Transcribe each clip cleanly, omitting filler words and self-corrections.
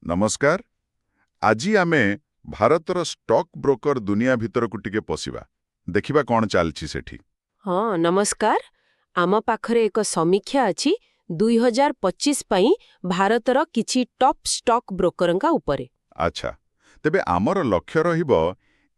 ନମସ୍କାର। ଆଜି ଆମେ ଭାରତର ଷ୍ଟକ୍ ବ୍ରୋକର ଦୁନିଆ ଭିତରକୁ ଟିକେ ପଶିବା। ଦେଖିବା କ'ଣ ଚାଲିଛି ସେଠି। ହଁ, ନମସ୍କାର। ଆମ ପାଖରେ ଏକ ସମୀକ୍ଷା ଅଛି 2025 ପାଇଁ ଭାରତର କିଛି ଟପ୍ ଷ୍ଟକ୍ ବ୍ରୋକରଙ୍କ ଉପରେ। ଆଚ୍ଛା, ତେବେ ଆମର ଲକ୍ଷ୍ୟ ରହିବ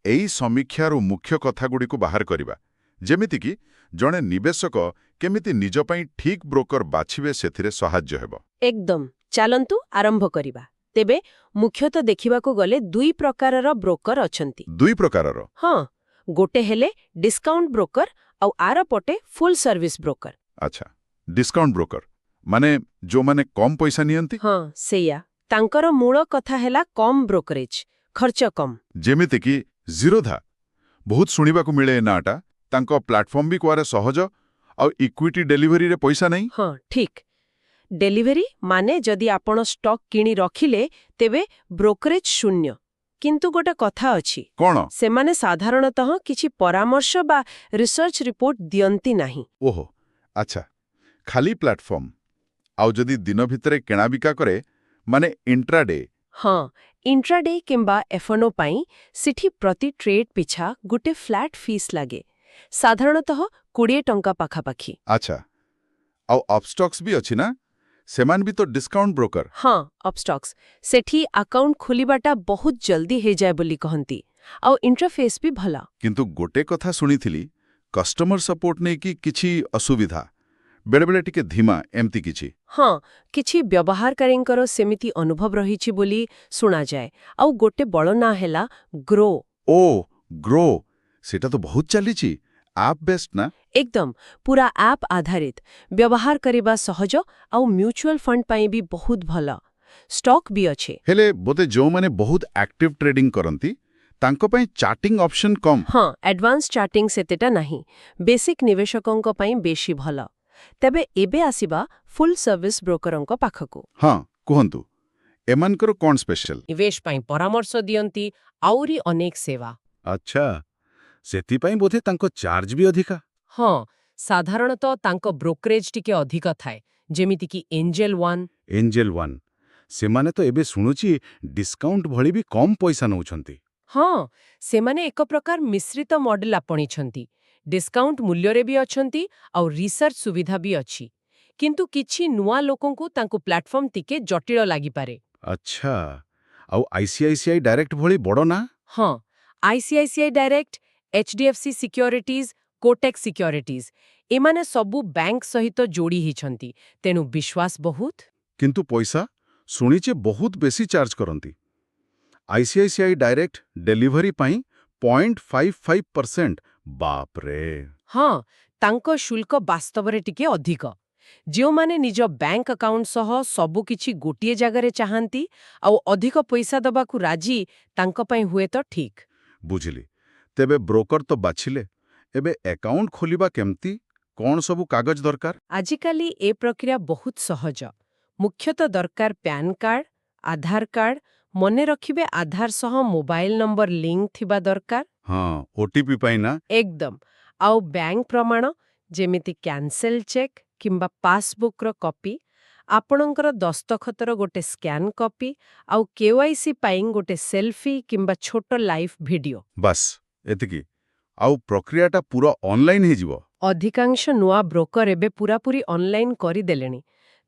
ଏଇ ସମୀକ୍ଷାରୁ ମୁଖ୍ୟ କଥାଗୁଡ଼ିକୁ ବାହାର କରିବା, ଯେମିତିକି ଜଣେ ନିବେଶକ କେମିତି ନିଜ ପାଇଁ ଠିକ୍ ବ୍ରୋକର ବାଛିବେ ସେଥିରେ ସାହାଯ୍ୟ ହେବ। ଏକଦମ। ଚାଲନ୍ତୁ ଆରମ୍ଭ କରିବା। ତେବେ ମୁଖ୍ୟତଃ ଦେଖିବାକୁ ଗଲେ ଦୁଇ ପ୍ରକାରର ବ୍ରୋକର ଅଛନ୍ତି। ଦୁଇ ପ୍ରକାରର? ହଁ, ଗୋଟେ ହେଲେ ଡିସ୍କାଉଣ୍ଟ ବ୍ରୋକର ଆଉ ଆର ପଟେ ଫୁଲ୍ ସର୍ଭିସ ବ୍ରୋକର। ଆଚ୍ଛା, ଡିସ୍କାଉଣ୍ଟ ବ୍ରୋକର ମାନେ ଯେଉଁମାନେ କମ୍ ପଇସା ନିଅନ୍ତି? ହଁ, ସେଇଆ। ତାଙ୍କର ମୂଳ କଥା ହେଲା କମ୍ ବ୍ରୋକରେଜ, ଖର୍ଚ୍ଚ କମ୍। ଯେମିତିକି ଜିରୋଧା। ବହୁତ ଶୁଣିବାକୁ ମିଳେ ଏ ନାଁଟା। ତାଙ୍କ ପ୍ଲାଟଫର୍ମ ବି କୁଆଡ଼େ ସହଜ ଆଉ ଇକ୍ୱିଟି ଡେଲିଭରିରେ ପଇସା ନାହିଁ। ହଁ, ଠିକ୍। ଡେଲିଭରି ମାନେ ଯଦି ଆପଣ ଷ୍ଟକ୍ କିଣି ରଖିଲେ ତେବେ ବ୍ରୋକରେଜ ଶୂନ୍ୟ। କିନ୍ତୁ ଗୋଟେ କଥା ଅଛି। କ'ଣ? ସେମାନେ ସାଧାରଣତଃ କିଛି ପରାମର୍ଶ ବା ରିସର୍ଚ୍ଚ ରିପୋର୍ଟ ଦିଅନ୍ତି ନାହିଁ। ଓହୋ, ଆଚ୍ଛା, ଖାଲି ପ୍ଲାଟଫର୍ମ। ଆଉ ଯଦି ଦିନ ଭିତରେ କିଣାବିକା କରେ, ମାନେ ଇଣ୍ଟ୍ରାଡେ? ହଁ, ଇଣ୍ଟ୍ରାଡେ କିମ୍ବା ଏଫ୍ଏନ୍ଓ ପାଇଁ ସେଠି ପ୍ରତି ଟ୍ରେଡ୍ ପିଛା ଗୋଟେ ଫ୍ଲାଟ୍ ଫିସ୍ ଲାଗେ, ସାଧାରଣତଃ 20 ଟଙ୍କା ପାଖାପାଖି। ଆଚ୍ଛା, ଆଉ ଅପଷ୍ଟକ୍ସ ବି ଅଛି ନା? ସେମାନେ ବି ତ ଡିସ୍କାଉଣ୍ଟ ବ୍ରୋକର। ହଁ, ଅପଷ୍ଟକ୍ସ। ସେଠି ଆକାଉଣ୍ଟ ଖୋଲିବାଟା ବହୁତ ଜଲ୍ଦି ହେଇଯାଏ ବୋଲି କହନ୍ତି, ଆଉ ଇଣ୍ଟରଫେସ୍ ବି ଭଲ। କିନ୍ତୁ ଗୋଟେ କଥା ଶୁଣିଥିଲି, କଷ୍ଟମର ସପୋର୍ଟ ନେଇକି କିଛି ଅସୁବିଧା, ବେଳେବେଳେ ଟିକେ ଧୀମା, ଏମିତି କିଛି। ହଁ, କିଛି ବ୍ୟବହାରକାରୀଙ୍କର ସେମିତି ଅନୁଭବ ରହିଛି ବୋଲି ଶୁଣାଯାଏ। ଆଉ ଗୋଟେ ବଡ଼ ନାଁ ହେଲା ଗ୍ରୋ। ଓ, ଗ୍ରୋ! ସେଟା ତ ବହୁତ ଚାଲିଛି। ଆପ୍ ବେସ୍ଡ ନା? ଏକଦମ, ପୁରା ଆପ୍ ଆଧାରିତ। ବ୍ୟବହାର କରିବା ସହଜ ଆଉ ମ୍ୟୁଚୁଆଲ ଫଣ୍ଡ ପାଇଁ ବି ବହୁତ ଭଲ। ଷ୍ଟକ୍ ବି ଅଛି। ହେଲେ ବୋଧେ ଯେଉଁମାନେ ବହୁତ ଆକ୍ଟିଭ ଟ୍ରେଡିଂ କରନ୍ତି ତାଙ୍କ ପାଇଁ ଚାର୍ଟିଂ ଅପସନ୍ କମ୍। ହଁ, ଆଡଭାନ୍ସ ଚାର୍ଟିଂ ସେତେଟା ନାହିଁ। ବେସିକ୍ ନିବେଶକଙ୍କ ପାଇଁ ବେଶୀ ଭଲ। ତେବେ ଏବେ ଆସିବା ଫୁଲ୍ ସର୍ଭିସ ବ୍ରୋକରଙ୍କ ପାଖକୁ। ହଁ, କୁହନ୍ତୁ, ଏମାନଙ୍କର କ'ଣ ସ୍ପେଶାଲ? ନିବେଶ ପାଇଁ ପରାମର୍ଶ ଦିଅନ୍ତି, ଆହୁରି ଅନେକ ସେବା। ଆଚ୍ଛା, ସେଥିପାଇଁ ବୋଧେ ତାଙ୍କ ଚାର୍ଜ ବି ଅଧିକା। ହଁ, ସାଧାରଣତଃ ତାଙ୍କ ବ୍ରୋକରେଜ ଟିକେ ଅଧିକ ଥାଏ, ଯେମିତିକି ଏଞ୍ଜେଲ ୱାନ୍। ଏଞ୍ଜେଲ ୱାନ୍, ସେମାନେ ତ ଏବେ ଶୁଣୁଛି ଡିସ୍କାଉଣ୍ଟ ଭଳି ବି କମ୍ ପଇସା ନେଉଛନ୍ତି। ହଁ, ସେମାନେ ଏକ ପ୍ରକାର ମିଶ୍ରିତ ମଡେଲ ଆପଣେଇଛନ୍ତି। ଡିସ୍କାଉଣ୍ଟ ମୂଲ୍ୟରେ ବି ଅଛନ୍ତି ଆଉ ରିସର୍ଚ୍ଚ ସୁବିଧା ବି ଅଛି। କିନ୍ତୁ କିଛି ନୂଆ ଲୋକଙ୍କୁ ତାଙ୍କ ପ୍ଲାଟଫର୍ମ ଟିକେ ଜଟିଳ ଲାଗିପାରେ। ଆଚ୍ଛା, ଆଉ ଆଇସିଆଇସିଆଇ ଡାଇରେକ୍ଟ ଭଳି ବଡ଼ ନାଁ? ହଁ, ICICI direct, HDFC securities, Kotak securities, ଏମାନେ ସବୁ ବ୍ୟାଙ୍କ ସହିତ ଯୋଡ଼ି ହେଇଛନ୍ତି, ତେଣୁ ବିଶ୍ୱାସ ବହୁତ। କିନ୍ତୁ ପଇସା ଶୁଣିଛି ବହୁତ ବେଶୀ ଚାର୍ଜ କରନ୍ତି। ଆଇସିଆଇସିଆଇ ଡାଇରେକ୍ଟ ଡେଲିଭରି ପାଇଁ 0.55%, ବାପରେ! ହଁ, ତାଙ୍କ ଶୁଳ୍କ ବାସ୍ତବରେ ଟିକେ ଅଧିକ। ଯେଉଁମାନେ ନିଜ ବ୍ୟାଙ୍କ ଆକାଉଣ୍ଟ ସହ ସବୁକିଛି ଗୋଟିଏ ଜାଗାରେ ଚାହାନ୍ତି ଆଉ ଅଧିକ ପଇସା ଦେବାକୁ ରାଜି, ତାଙ୍କ ପାଇଁ ହୁଏତ ଠିକ୍। ବୁଝିଲି। ତେବେ ବ୍ରୋକର ତ ବାଛିଲେ, ଏବେ ଆକାଉଣ୍ଟ ଖୋଲିବା କେମିତି? କ'ଣ ସବୁ କାଗଜ ଦରକାର? ଆଜିକାଲି ଏ ପ୍ରକ୍ରିୟା ବହୁତ ସହଜ। ମୁଖ୍ୟତଃ ଦରକାର ପ୍ୟାନ୍ କାର୍ଡ, ଆଧାର କାର୍ଡ। ମନେ ରଖିବେ, ଆଧାର ସହ ମୋବାଇଲ ନମ୍ବର ଲିଙ୍କ ଥିବା ଦରକାର। ହଁ, ଓଟିପି ପାଇଁ ନା? ଏକଦମ। ଆଉ ବ୍ୟାଙ୍କ ପ୍ରମାଣ, ଯେମିତି କ୍ୟାନସେଲ ଚେକ୍ କିମ୍ବା ପାସବୁକ୍ର କପି, ଆପଣଙ୍କର ଦସ୍ତଖତର ଗୋଟେ ସ୍କାନ୍ କପି ଆଉ କେୱାଇସି ପାଇଁ ଗୋଟେ ସେଲ୍ଫି କିମ୍ବା ଛୋଟ ଲାଇଭ୍ ଭିଡିଓ। ବାସ୍, ଏତିକି? ଆଉ ପ୍ରକ୍ରିୟାଟା ପୁରା ଅନଲାଇନ୍ ହେଇଯିବ? ଅଧିକାଂଶ ନୂଆ ବ୍ରୋକର ଏବେ ପୂରାପୂରି ଅନଲାଇନ୍ କରିଦେଲେଣି।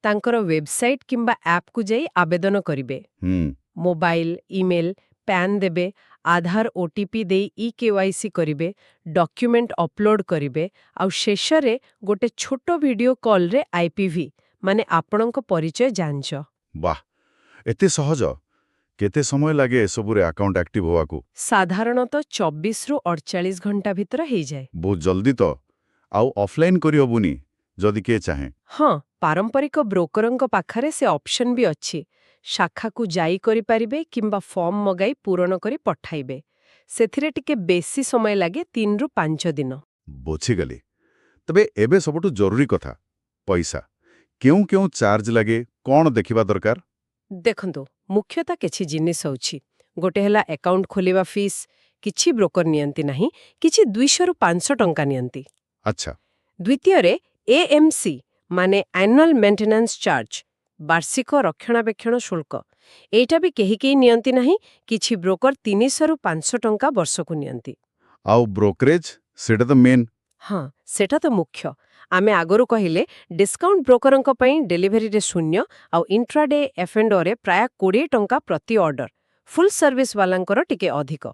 ତାଙ୍କର ୱେବସାଇଟ୍ କିମ୍ବା ଆପ୍କୁ ଯାଇ ଆବେଦନ କରିବେ। ମୋବାଇଲ, ଇମେଲ, ପ୍ୟାନ୍ ଦେବେ, ଆଧାର ଓଟିପି ଦେଇ ଇ କେୱାଇସି କରିବେ, ଡକ୍ୟୁମେଣ୍ଟ ଅପଲୋଡ କରିବେ ଆଉ ଶେଷରେ ଗୋଟେ ଛୋଟ ଭିଡିଓ କଲ୍ରେ ଆଇପିଭି, ମାନେ ଆପଣଙ୍କ ପରିଚୟ ଯାଞ୍ଚ। ବାଃ, ଏତେ ସହଜ! କେତେ ସମୟ ଲାଗେ ଏସବୁରେ ଆକାଉଣ୍ଟ ଆକ୍ଟିଭ ହେବାକୁ? ସାଧାରଣତଃ 24ରୁ 48 ଘଣ୍ଟା ଭିତରେ ହେଇଯାଏ। ବହୁତ ଜଲ୍ଦି ତ। ଆଉ ଅଫଲାଇନ୍ କରିହେବନି ଯଦି କିଏ ଚାହେଁ? ହଁ, ପାରମ୍ପରିକ ବ୍ରୋକରଙ୍କ ପାଖରେ ସେ ଅପସନ୍ ବି ଅଛି। ଶାଖାକୁ ଯାଇ କରିପାରିବେ କିମ୍ବା ଫର୍ମ ମଗାଇ ପୂରଣ କରି ପଠାଇବେ। ସେଥିରେ ଟିକେ ବେଶୀ ସମୟ ଲାଗେ, 3ରୁ 5 ଦିନ। ବୁଝିଗଲି। ତେବେ ଏବେ ସବୁଠୁ ଜରୁରୀ କଥା, ପଇସା। କେଉଁ କେଉଁ ଚାର୍ଜ ଲାଗେ, କ'ଣ ଦେଖିବା ଦରକାର? ଦେଖନ୍ତୁ, ମୁଖ୍ୟତଃ କିଛି ଜିନିଷ ଅଛି। ଗୋଟେ ହେଲା ଆକାଉଣ୍ଟ ଖୋଲିବା ଫିସ୍। କିଛି ବ୍ରୋକର ନିଅନ୍ତି ନାହିଁ, କିଛି 200ରୁ 500 ଟଙ୍କା ନିଅନ୍ତି। ଦ୍ୱିତୀୟରେ ଏଏମ୍ସି, ମାନେ ଆନୁଆଲ ମେଣ୍ଟେନାନ୍ସ ଚାର୍ଜ, ବାର୍ଷିକ ରକ୍ଷଣାବେକ୍ଷଣ ଶୁଳ୍କ। ଏଇଟା ବି କେହି କେହି ନିଅନ୍ତି ନାହିଁ। କିଛି ବ୍ରୋକର 300ରୁ 500 ଟଙ୍କା ବର୍ଷକୁ ନିଅନ୍ତି। ଆଉ ବ୍ରୋକରେଜ୍, ସେଇଟା ତ ମେନ୍। ହଁ, ସେଟା ତ ମୁଖ୍ୟ। ଆମେ ଆଗରୁ କହିଲେ, ଡିସ୍କାଉଣ୍ଟ ବ୍ରୋକରଙ୍କ ପାଇଁ ଡେଲିଭରିରେ 0 ଆଉ ଇଣ୍ଟ୍ରାଡେ ଏଫ୍&ଓରେ ପ୍ରାୟ 20 ଟଙ୍କା ପ୍ରତି ଅର୍ଡର। ଫୁଲ୍ ସର୍ଭିସ ବାଲାଙ୍କର ଟିକେ ଅଧିକ।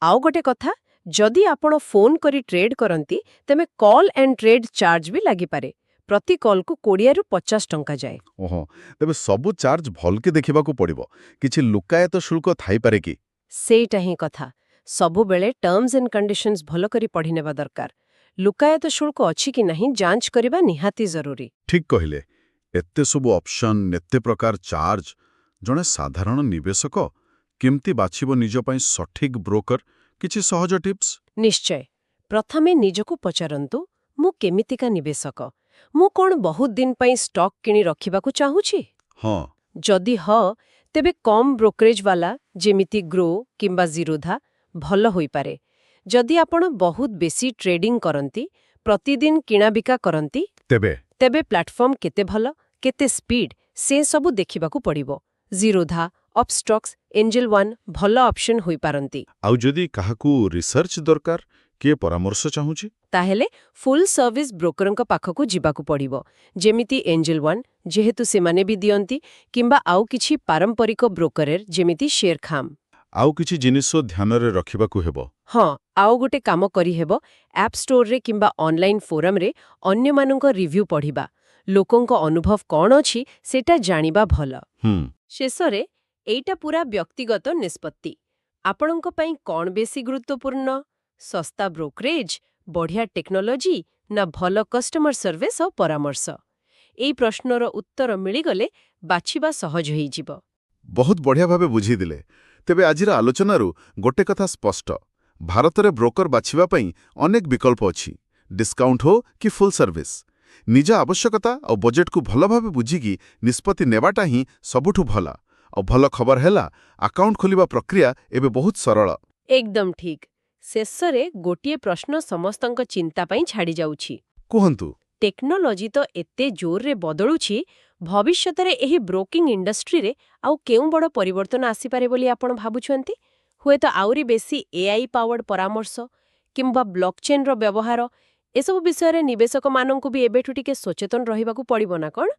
ଆଉ ଗୋଟେ କଥା, ଯଦି ଆପଣ ଫୋନ୍ କରି ଟ୍ରେଡ୍ କରନ୍ତି, ତେବେ କଲ୍ ଆଣ୍ଡ ଟ୍ରେଡ୍ ଚାର୍ଜ ବି ଲାଗିପାରେ। ପ୍ରତି କଲ୍କୁ 20ରୁ 50 ଟଙ୍କା ଯାଏ। ଓହୋ, ତେବେ ସବୁ ଚାର୍ଜ ଭଲକି ଦେଖିବାକୁ ପଡ଼ିବ। କିଛି ଲୁକାୟତ ଶୁଳ୍କ ଥାଇପାରେ କି? ସେଇଟା ହିଁ କଥା। ସବୁବେଳେ ଟର୍ମସ୍ ଆଣ୍ଡ କଣ୍ଡିସନ୍ସ ଭଲ କରି ପଢ଼ିନେବା ଦରକାର। ଲୁକାୟତ ଶୁଳ୍କ ଅଛି କି ନାହିଁ, ଯାଞ୍ଚ କରିବା ନିହାତି ଜରୁରୀ। ଠିକ୍ କହିଲେ। ଏତେ ସବୁ ଅପସନ୍, ଏତେ ପ୍ରକାର ଚାର୍ଜ, ଜଣେ ସାଧାରଣ ନିବେଶକ କେମିତି ବାଛିବ ନିଜ ପାଇଁ ସଠିକ୍ ବ୍ରୋକର? କିଛି ସହଜ ଟିପ୍ସ? ନିଶ୍ଚୟ। ପ୍ରଥମେ ନିଜକୁ ପଚାରନ୍ତୁ, ମୁଁ କେମିତିକା ନିବେଶକ? ମୁଁ କ'ଣ ବହୁତ ଦିନ ପାଇଁ ଷ୍ଟକ୍ କିଣି ରଖିବାକୁ ଚାହୁଁଛି? ଯଦି ହଁ, ତେବେ କମ୍ ବ୍ରୋକରେଜ୍ ବାଲା, ଯେମିତି ଗ୍ରୋ କିମ୍ବା ଜିରୋଧା, ଭଲ ହୋଇପାରେ। ଯଦି ଆପଣ ବହୁତ ବେଶୀ ଟ୍ରେଡିଂ କରନ୍ତି, ପ୍ରତିଦିନ କିଣାବିକା କରନ୍ତି, ତେବେ? ତେବେ ପ୍ଲାଟଫର୍ମ କେତେ ଭଲ, କେତେ ସ୍ପିଡ୍, ସେ ସବୁ ଦେଖିବାକୁ ପଡ଼ିବ। ଜିରୋଧା, ଅପଷ୍ଟକ୍ସ, ଏଞ୍ଜେଲ ୱାନ୍ ଭଲ ଅପସନ୍ ହୋଇପାରନ୍ତି। ଆଉ ଯଦି କାହାକୁ ରିସର୍ଚ୍ଚ ଦରକାର, କିଏ ପରାମର୍ଶ ଚାହୁଁଛି? ତାହେଲେ ଫୁଲ୍ ସର୍ଭିସ୍ ବ୍ରୋକରଙ୍କ ପାଖକୁ ଯିବାକୁ ପଡ଼ିବ, ଯେମିତି ଏଞ୍ଜେଲ ୱାନ୍, ଯେହେତୁ ସେମାନେ ବି ଦିଅନ୍ତି, କିମ୍ବା ଆଉ କିଛି ପାରମ୍ପରିକ ବ୍ରୋକରେଜ୍, ଯେମିତି ସେୟାରଖାମ। ଆଉ କିଛି ଜିନିଷ ଧ୍ୟାନରେ ରଖିବାକୁ ହେବ? ହଁ, ଆଉ ଗୋଟେ କାମ କରିହେବ। ଆପ୍ ଷ୍ଟୋରରେ କିମ୍ବା ଅନଲାଇନ୍ ଫୋରମରେ ଅନ୍ୟମାନଙ୍କ ରିଭ୍ୟୁ ପଢ଼ିବା। ଲୋକଙ୍କ ଅନୁଭବ କ'ଣ ଅଛି, ସେଟା ଜାଣିବା ଭଲ। ଶେଷରେ, ଏଇଟା ପୁରା ବ୍ୟକ୍ତିଗତ ନିଷ୍ପତ୍ତି। ଆପଣଙ୍କ ପାଇଁ କ'ଣ ବେଶୀ ଗୁରୁତ୍ୱପୂର୍ଣ୍ଣ? ଶସ୍ତା ବ୍ରୋକରେଜ୍, ବଢ଼ିଆ ଟେକ୍ନୋଲୋଜି ନା ଭଲ କଷ୍ଟମର ସର୍ଭିସ ଆଉ ପରାମର୍ଶ? ଏଇ ପ୍ରଶ୍ନର ଉତ୍ତର ମିଳିଗଲେ ବାଛିବା ସହଜ ହେଇଯିବ। ବହୁତ ବଢ଼ିଆ ଭାବେ ବୁଝେଇଦେଲେ। ତେବେ ଆଜିର ଆଲୋଚନାରୁ ଗୋଟେ କଥା ସ୍ପଷ୍ଟ, ଭାରତରେ ବ୍ରୋକର ବାଛିବା ପାଇଁ ଅନେକ ବିକଳ୍ପ ଅଛି। ଡିସ୍କାଉଣ୍ଟ ହଉ କି ଫୁଲ୍ ସର୍ଭିସ୍, ନିଜ ଆବଶ୍ୟକତା ଆଉ ବଜେଟକୁ ଭଲ ଭାବେ ବୁଝିକି ନିଷ୍ପତ୍ତି ନେବାଟା ହିଁ ସବୁଠୁ ଭଲ। ଆଉ ଭଲ ଖବର ହେଲା, ଆକାଉଣ୍ଟ ଖୋଲିବା ପ୍ରକ୍ରିୟା ଏବେ ବହୁତ ସରଳ। ଏକଦମ ଠିକ୍। ଶେଷରେ ଗୋଟିଏ ପ୍ରଶ୍ନ ସମସ୍ତଙ୍କ ଚିନ୍ତା ପାଇଁ ଛାଡ଼ିଯାଉଛି। କୁହନ୍ତୁ। ଟେକ୍ନୋଲୋଜି ତ ଏତେ ଜୋରରେ ବଦଳୁଛି, ଭବିଷ୍ୟତରେ ଏହି ବ୍ରୋକିଂ ଇଣ୍ଡଷ୍ଟ୍ରିରେ ଆଉ କେଉଁ ବଡ଼ ପରିବର୍ତ୍ତନ ଆସିପାରେ ବୋଲି ଆପଣ ଭାବୁଛନ୍ତି? ହୁଏତ ଆହୁରି ବେଶୀ ଏଆଇ ପାୱାର୍ଡ ପରାମର୍ଶ କିମ୍ବା ବ୍ଲକଚେନ୍ର ବ୍ୟବହାର, ଏସବୁ ବିଷୟରେ ନିବେଶକମାନଙ୍କୁ ବି ଏବେଠୁ ଟିକେ ସଚେତନ ରହିବାକୁ ପଡ଼ିବ ନା କ'ଣ?